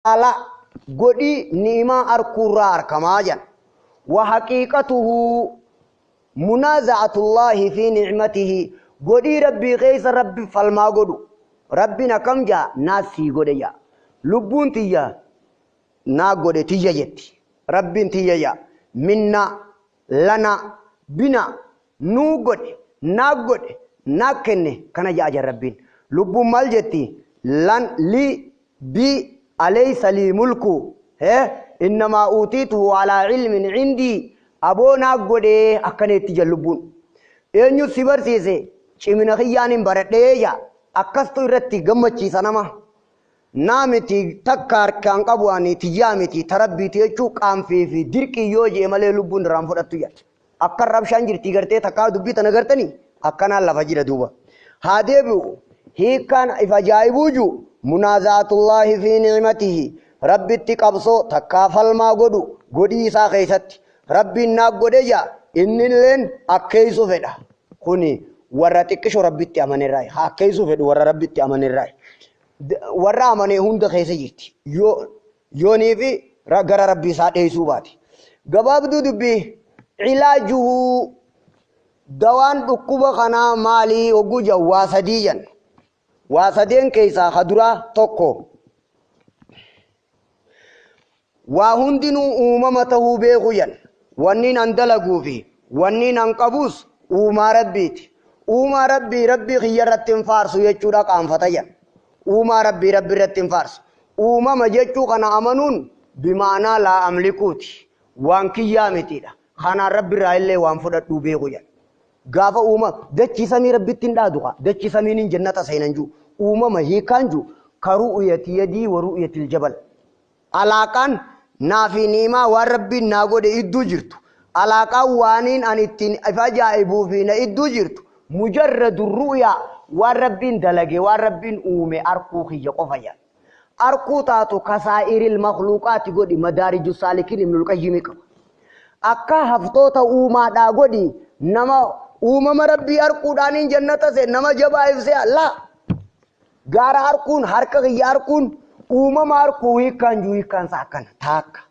Ala godhii ni'imaa arkuurraa arkamaa jedhan. Wa haqiiqatuhu munaaza'atullaahi fi nicmatihi, godhii Rabbii keessa Rabbi falmaa godhu. Rabbiin akkam jaa? Naas sii godhe jaa. Lubbuun tiyya naa godhe tiyya jetti. Rabbiin tiyya jaa. Minna, lana, bina, nuu godhe, naa godhe, naa kenne kana jaa jan Rabbiin. Lubbuun maal jetti? Lan, li, bi, alaysa lii mulku, he, innamaa uutiituhu alaa cilmin cindii, aboo naa godhee akkana itti jan lubbuun. Eenyu si barsiise? Cimina kiyyaan hin baradhee jaa. Akkastu irratti gammachiisa nama. Naa miti, takka harkaan qabu ani, tiyyaa miti, ta Rabbiiti jechuu qaanfii fi dirqii yoo jee malee lubbuun irraan fudhattu jedha. Akkan rabshaan jirtii gartee takkaa dubbii tana gartanii akkanaan lafa jira duuba. Haa deebi'u, hiikkaan if ajaa'ibuu jiru munaaza'atullaahi fi ni'matihi, Rabbitti qabsoo takkaa falmaa godhu godhii isaa keessatti. Rabbiin naa godhe jaa, innilleen akkeessu fedha. Kuni warra xiqqisho Rabbitti amanerraa haa akkeessu fedhu, warra Rabbitti amanerraa. Warra amane hunda keessa jirti. Yoo yoonii fi gara Rabbii isaa dheessuu baate. Gabaabduu dubbii, cilaajuhu, dawaan dhukkuba kanaa maalii hogguu jedhan, waa sadii jedhan. Waa sadeen keessaa ka duraa tokko, waa hundinuu uumama tahuu beeku jedhan. Wanniin an dalaguu fi wanniin an qabus uumaa Rabbiiti. Uumaa Rabbii Rabbii kiyya irratti hin faarsu jechuudha qaanfata jedhan. Uumaa Rabbii Rabbi irratti hin faarsu. Uumama jechuu kana amanuun bimaanaa laa amlikuuti. Waan kiyyaa mitiidha. Kanaan Rabbi irraa illee waan fudhadhuu beeku jedhan. Gaafa uuma dachii samii Rabbitti hin dhaadu kaa. Dachii samiin hin jannata seenan jiru. Uumama hiikaan jiru ka ru'yati yadii wa ru'yatil jabal. Alaaqaan naa fi ni'imaa waan Rabbiin naa godhe idduu jirtu. Alaaqaan waaniin an ittiin if ajaa'ibuu fi na idduu jirtu. Mujarradu ru'yaa, waan Rabbiin dalage, waan Rabbiin uume arkuu kiyya qofa jedhan. Arkuu taatu kasaa'iril makhluuqaati godhi, Madaariju Saalikiin Ibnul Qayyimi qaba. Akka haftoota uumaadhaa godhi, nama uumama Rabbii arkuudhaaniin jannata seen nama jabaa ibsee laa. Gaara arkuun, harka kiyya arkuun, uumama arkuu hiikkaan jiru hiikkaan isaa akkana taakka.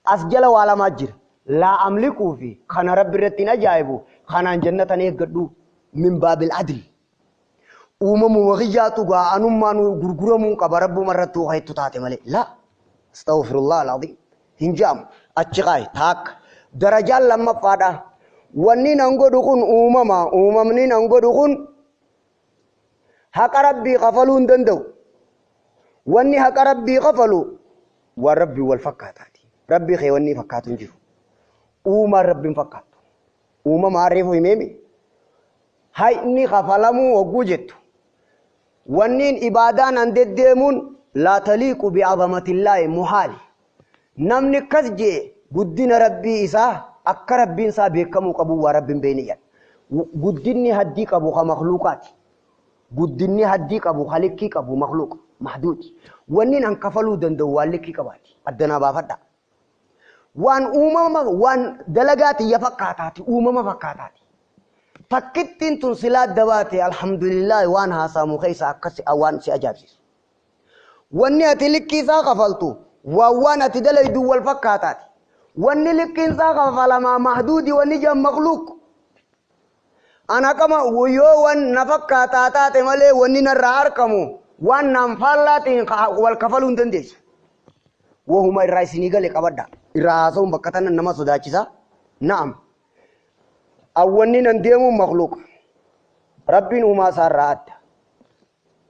As jala waa lamaa jira. Laa amlikuu fi kana Rabbi irratti hin ajaa'ibu, kanaan jannatan eeggadhu min baabil adl. Uumamuma kiyyaatu gaa anummaan gurguramuun qaba Rabbuma irratti waa hedduu taate malee. Laa. Astaghfirullah al-azim. Hin jaamu. Achi kaa'i taakka. Darajaan lammaffaadha. Wanni nan godhu kun uumama. Uumamni nan godhu kun haqa Rabbii kafaluu hin danda'u. Wanni haqa Rabbii kafalu waan Rabbii wal fakkaataati. Rabbii kee wanni fakkaatu hin jiru. Uumaan Rabbiin fakkaattu. Uumama harreefu himeemi. Hayni kafalamuu hogguu jettu. Wanniin ibaadaan an deddeemuun laa taliiqu bi'azamatillaahi muhaali. Namni kas jee guddina Rabbii isaa akka Rabbiin isaa beekamuu qabu waa Rabbiin beekne jedha. Guddinni haddii qabu ka makhluuqaati. Guddinni haddii qabu ka likkii qabu makhluuqa mahduuti. Wanniin an kafaluu danda'u waan likkii qabaati. Addanaa baafadha. Waan uumama waan dalagaa tiyya fakkaataati, uumama fakkaataati. Takkittiin tun silaa adda baate, alhamdulillah, waan haasa'amu keessa akkas waan si ajaa'ibsiisu. Wanni ati likkii isaa kafaltu waan waan ati dalaydu wal fakkaataati. Wanni likkiin isaa kafalamaa mahduudi, wanni jedhan makhluuq. Ana qama yoo waan na fakkaataa taate malee wanni narraa argamu waan naan faallaatiin wal kafaluu hin dandeessu. Wahuma irraa isinii gale qabadha. Irraa haasa'uun bakka tana nama sodaachisa. Na'am. Awwanni nan deemuun makhluuqa. Rabbiin uumaa isaa irraa adda.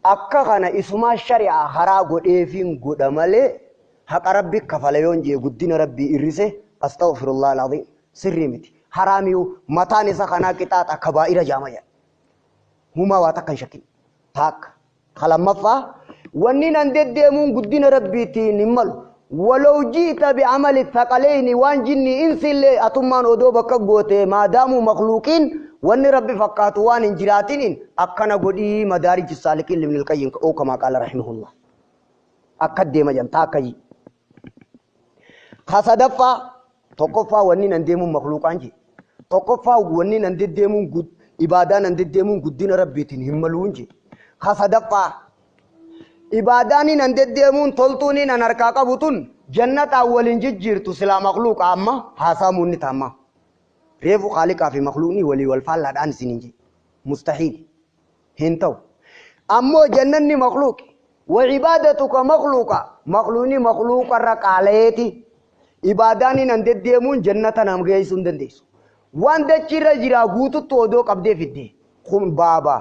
Akka kana isumaa shari'aa karaa godheefiin godha malee haqa Rabbi kafala yoon jee guddina Rabbii irrise, astaghfirullah al-azim, sirrii miti. Haraamiyuu mataan isa kanaa qixaaxa kabaa'ira jaama jedha. Humaa waa takka hin shakkin. Taakka. Ka lammaffaa, wanni nan deddeemuun guddina Rabbiitiin hin malu. Walaw ji'ta bi'amali thaqaleyni, waan jinni insillee atummaan odoo bakka goote, maadaamuu makhluuqiin wanni Rabbi fakkaatu waan hin jiraatiniin akkana godhii, Madaarij Saalikiin Ibnul Qayyim oo kamaa qaala rahimahullah. Akka deema jedhan taakka ji. Ka sadaffaa, tokkoffaa wanni nan deemuun makhluuqaan jee. Tokkoffaa wanni nan deddeemuun ibaadaa nan deddeemuun guddina Rabbiitiin hin maluun jee. Ka sadaffaa, Ibaadaaniin an deddeemuun toltuuniin an harkaa qabu tun jannataan waliin jijjiirtu silaa makluuqa amma haasaamuun ni taama. Reefu khaaliqaa fi makluuqni walii wal faallaadhaan isiniin jedhe. Mustahiil. Hin ta'u. Ammoo jannanni makluuqi. Wa cibaadatuka makluuqa. Makluuqni makluuqarra qaalayeeti. Ibaadaaniin an deddeemuun jannata nam geessuu hin dandeessu. Waan dachiirra jiraa guututtu odoo qabdee fidde. Kun baaba.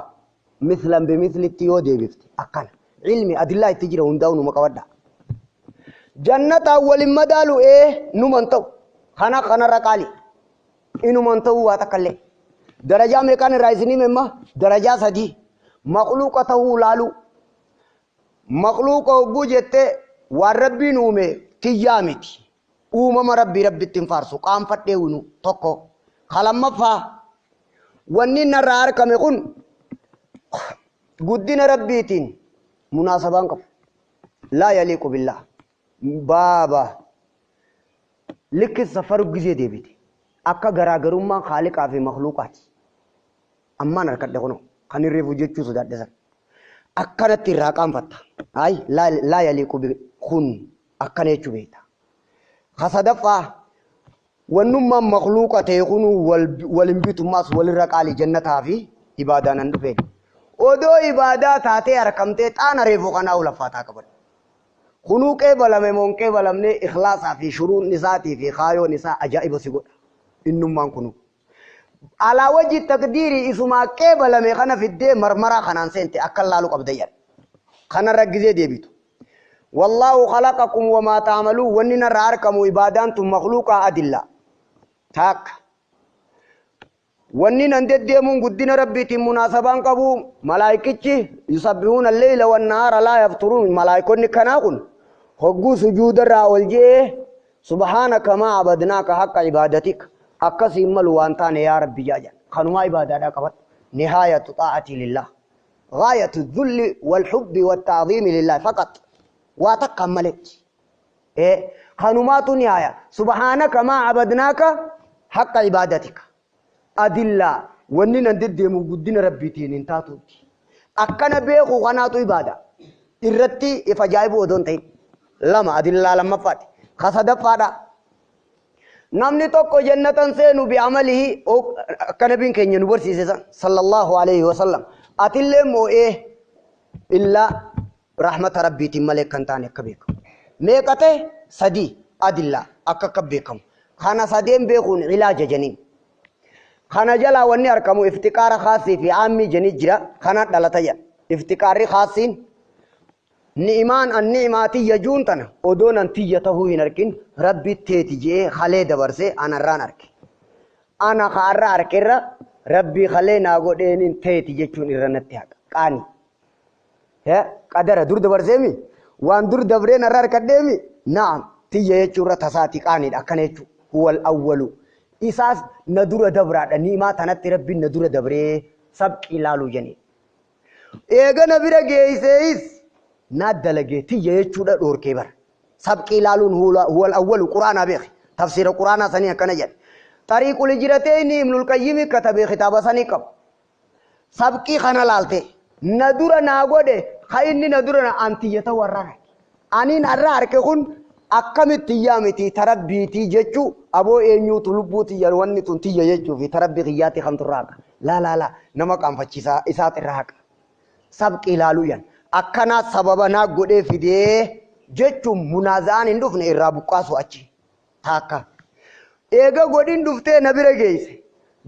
Mislan bimislitti yoo deebifte akkana. Ilmi adillaa itti jira hundaa'u numa qabadha. Jannataan waliin madaalu numan ta'u. Kana kanarra qaali. Inuman ta'uu waa takka illee. Darajaa meeqaan irraa isinii himma? Darajaa 3. Makluuqa ta'uu laalu. Makluuqa hogguu jettee waan rabbiin uume tiyyaa miti. Uumama rabbii rabbitti hin faarsu. Qaanfadhee winu tokko. Kalammaffaa wanni narraa argame kun guddina rabbiitiin munaasabaan qabu. Laa yaliiqu billah. Baaba. Likki safaru gizee deebite. Akka garaagarummaan khaaliqaa fi makluuqaati. Ammaan harkadhe kunoo kan irreefu jechuu sodaadhe san. Akkanatti irraa qaanfatta. Ay laa yaliiqu kun akkana jechuu beekta. Kasadaffaa wannummaan makluuqa ta'e kun wal hin bitummaas walirra qaali jannataa fi ibaadaan an dhufeen. Odoo ibaadaa taatee harkamtee xaana reefu kanaa ulaffaataa qaban. Kunuu qeebalame moo hin qeebalamne ikhlaasaa fi shuruun isaatii fi kaayoon isaa ajaa'iba si godha. Innummaan kunuu. Alaa wajji taqdiirii isumaa qeebalame kana fiddee marmaraa kanaan seente akka laalu qabda jedha. Kanarra gizee deebitu. Wallaahu khalaqakum wamaa ta'amaluun wanni narra argamu ibaadaan tun makluuqaa adilla. Taakka. Wanni nan deddeemuun guddina rabbiitiin munaasabaan qabu malaayikichi yusabbihuuna alleyla wannahaara laa yafturuun malaayikonni kanaa kun hogguu sujuudarraa ol je'ee subhaanaka maa abadnaaka haqqa ibaadatika akkasiin malu waan taane yaa rabbi jaajan kanumaa ibaadaadhaa qabadhu nihaayatu xaa'atii lillah gaayatu dhulli walhubbi watta'ziimi lillah faqat waa takkaan maletti kanumaatu nihaaya subhaanaka maa abadnaaka haqqa ibaadatika adillaa wanni nan deddeemu guddina rabbiitiin hin taatuuti. Akkana beeku kanaatu ibaada. Irratti if ajaa'ibu odoo hin ta'in. Lama adillaa lammaffaati. Kasadaffaadha. Namni tokko jannatan seenu bi'amalihi akka nabiin keenya nu barsiise san sallallahu alayhi wa sallam. Atillee moo'ee illaa rahmata rabbiitiin malee kan taane akka beekamu. Meeqa ta'e? 3 adillaa akka beekamu. Kana sadeen beekuun ilaaja janiin. Kana jalaa wanni argamu iftiqaara khaasii fi aammii janii jira. Kana dhalata jedha. Iftiqaarri khaasiin ni'imaan an ni'imaa tiyya juun tana odoo nan tiyya tahuu hin argin rabbi teeti je'ee halee dabarsee anarraan arge. Ana kaarra arkerra rabbi halee naa godheeniin teeti jechuun irra natti haqa. Qaani. Qadara dur dabarseemi waan dur dabree narra harkadheemi naam tiyya jechuurra tasaati qaaniidha akkana jechuu. Huwal awwalu. Isaas na dura dabraadha ni'imaa tanatti rabbiin na dura dabree sabqii ilaaluu jennee. Eega na bira geessees na dalagee tiyya jechuudha dhoorkee bara. Sabqii ilaaluun huwal awwalu quraanaa beeki. Tafsiira quraanaa sanii akkana jedhe. Xariiqul hijratayni Ibnul Qayyimi katabee kitaaba sanii qabu. Sabqii kana laalte na dura naa godhe ka inni na dura na antiyya ta'uu har'aan arge. Aniin har'a arge kun akkamitti tiyyaa miti tarabbiitii jechuu aboo eenyuutu lubbuu tiyya wanni tun tiyya jechuu fi tarabbii kiyyaatti kamtu irraa haqa. Laa laa laa nama qaanfachiisaa isaatu irraa haqa. Sabqii ilaaluu yan akkanaa sababa naa godhee fidee jechuun munaaza'aan hin dhufne irraa buqqaasu achi taakka. Eega godhin dhuftee na bira geesse.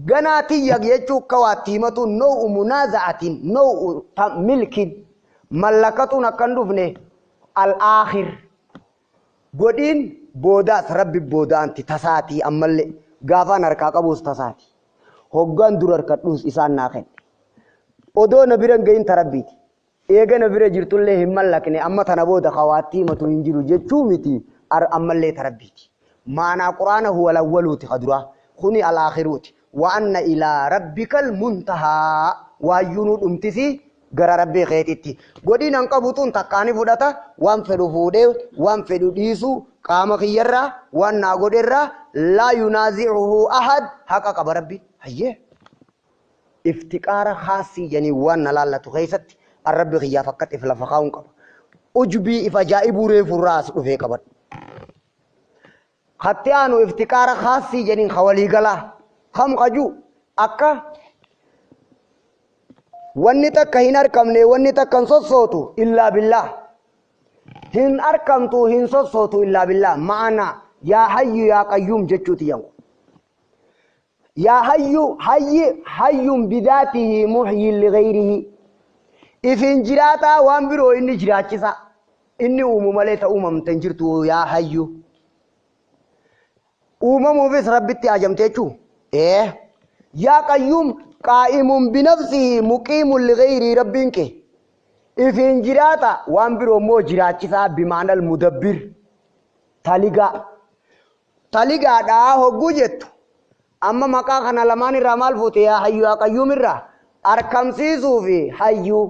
Ganaa tiyya jechuu akka waatti himatu noo'u munaaza'atiin noo'u milkiin mallakatuun akka hin dhufne al-aakhir. Godhin boodaas rabbi boodaanti tasaatii ammallee gaafaan harkaa qabuus tasaati. Hoggaan dura harkadhuus isaan naa kenne. Odoo na bira hin gahin tarabbiiti. Eega na bira jirtullee hin mallaqne amma tana booda kawaatti himatu hin jiru jechuu miti ammallee tarabbiiti. Maanaa quraana huwa lawwaluuti kaduraa kuni alaakhiruuti. Wa anna ilaa rabbikal muntahaa waayyuu nu dhumtisi gara rabbii keetitti. Godhin an qabutuun takkaani fudhata waan fedhu fuudhee waan fedhu dhiisu qaama kiyyarraa waan naa godherraa laa yunaazicuhu ahad haqa qaba rabbi. Hayyee. Iftiqaara haasii janii waan na laallatu keessatti arrabbi kiyyaaf akkatti if lafa kaa'uun qaba. Ujbii if ajaa'ibuu reefu irraa as dhufee qabadhu. Katti aanu iftiqaara khaasii jedhin ka waliigalaa. Kam qaju akka wanni takka hin arkamne, wanni takka hin sossootu illaa billaah. Hin arkamtu, hin sossootu illaa billaah. Ma'ana yaa hayyu yaa qayyuum jechuuti yanku. Yaa hayyu, hayyi hayyun bidaatihi muhyin lighayrihi. Ifin jiraataa waan biroo inni jiraachisa. Inni uumu malee ta uumamte hin jirtu yaa hayyu. Uumamuufis Rabbitti haajamte jechuu? Ee. Yaa qayyuum qaa'imun binafsihi muqiimun lighayrihi Rabbiin kee. Ifiin jiraata waan biroo immoo jiraachisaa bimaanal mudabbir. Taligaa. Taligaadhaa hogguu jettu amma maqaa kana lamaan irraa maal fuute yaa hayyu yaa qayyuum irraa? Arkamsiisuu fi hayyuu.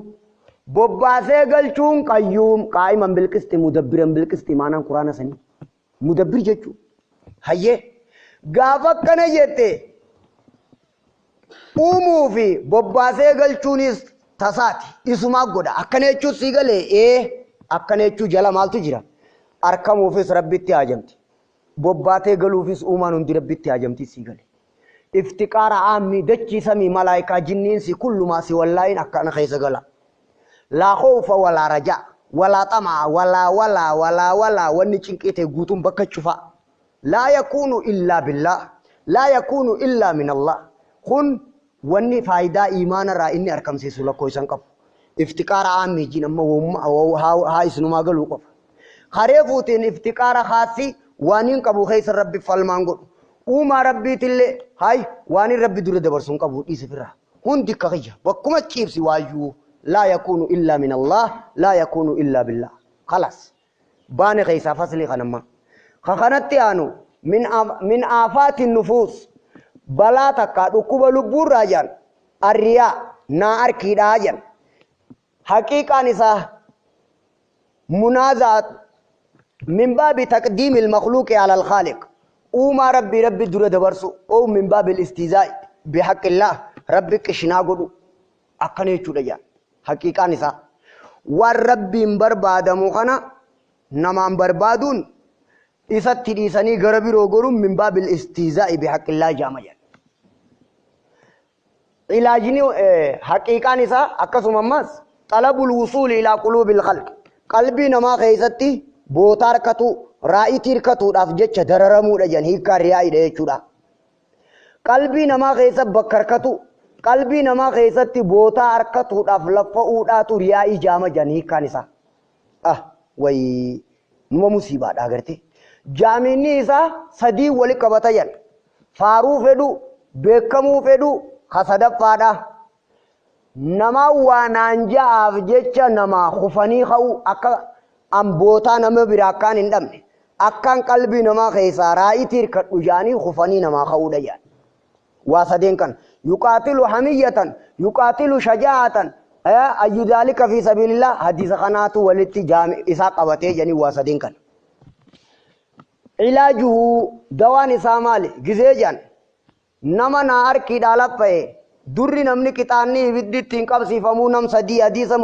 Bobbaasee galchuun qayyuum qaa'iman bilqisti mudabbiran bilqisti maanaan quraana sanii. Mudabbir jechuu. Hayyee. Gaafa akkana jette uumuu fi bobbaasee galchuunis tasaati. Isumaa godha. Akkana jechuun sii galee ee akkana jechuu jala maaltu jira? Arkamuufis Rabbitti haajamti. Bobbaatee galuufis uumaan hundi Rabbitti haajamti sii gale. Iftiqaara aammii dachii samii malaayikaa jinniinsi kullumaa si wallaayin akkana keessa gala. Laa khawfa walaa rajaa walaa xamaa walaa walaa walaa walaa wanni cinqii ta'e guutuun bakka cufaa. Laa yakuunu illaa billaah laa yakuunu illaa min Allah. Kun wanni faayidaa iimaana irraa inni arkamsiisu lakkoofsa hin qabu. Iftiqaara aammii jin amma haa isinumaa galuu qofa. Karee fuutiin iftiqaara khaasii waan hin qabu keessa Rabbi falmaan godhu. Uumaa Rabbiitillee hay waan hin Rabbi dura dabarsu hin qabu dhiisi firraa. Hundi akka kiyya bakkuma ciibsi waayyuu laa yakuunu illaa min Allah laa yakuunu illaa billah. Khalaas. Baane keessaa faslii kanamma. Ka kanatti aanu min aafaati nufuus balaa takka dhukkuba lubbuurraa jedhan arriyaa naa arkiidhaa jedhan. Haqiiqaan isaa munaazaa min baabi taqdiimi al-makhluuqi ala al-khaaliq. Uumaa Rabbii Rabbi dura dabarsu oo min baabi al-istihzaa'i bihaqqillah Rabbi qishinaa godhu akkana jechuudha jedhan. Haqiiqaan isaa waan Rabbiin barbaadamu kana namaan barbaaduun isatti dhiisanii gara biroo goruun min baabi al-istihzaa'i bihaqqillah jedhama jedhan. Ilaajni haqiiqaan isaa akkasuma ammas xalabul wusuuli ilaa quluubil khalq. Qalbii namaa keessatti boota harkatu raa'itii hirkatuudhaaf jecha dararamuudha jedhan hiikkaan riyaa'idha jechuudha. Qalbii namaa keessa bakka harkatu qalbii namaa keessatti boota harkatuudhaaf laffa'uudhaatu riyaa'ii jaama jedhan hiikkaan isaa. Ah wayii numa musiibaadha agartee. Jaaminni isaa sadii wali qabata jedhan. Faaruu fedhu, beekamuu fedhu, ka sadaffaadha. Nama waanaan ja'aaf jecha nama kufanii ka'u akka ambootaa nama biraa akkaan hin dhabne. Akkaan qalbii namaa keessaa raa'itii hirkadhu ja'anii kufanii namaa ka'uudha jedhan. Waa sadeen kana. Yuqaatilu hamiyyatan, yuqaatilu shajaa'atan, ayyu dhaalika fi sabiilillah hadiisa kanaatu walitti jaami isaa qabatee jedhanii waa sadeen kana. Ilaajuhu dawaan isaa maali? Gizee jedhan. Nama naa harkiidhaa laffa'e durri namni qixaanni ibiddi ittiin qabsiifamuu nam sadii hadiisa.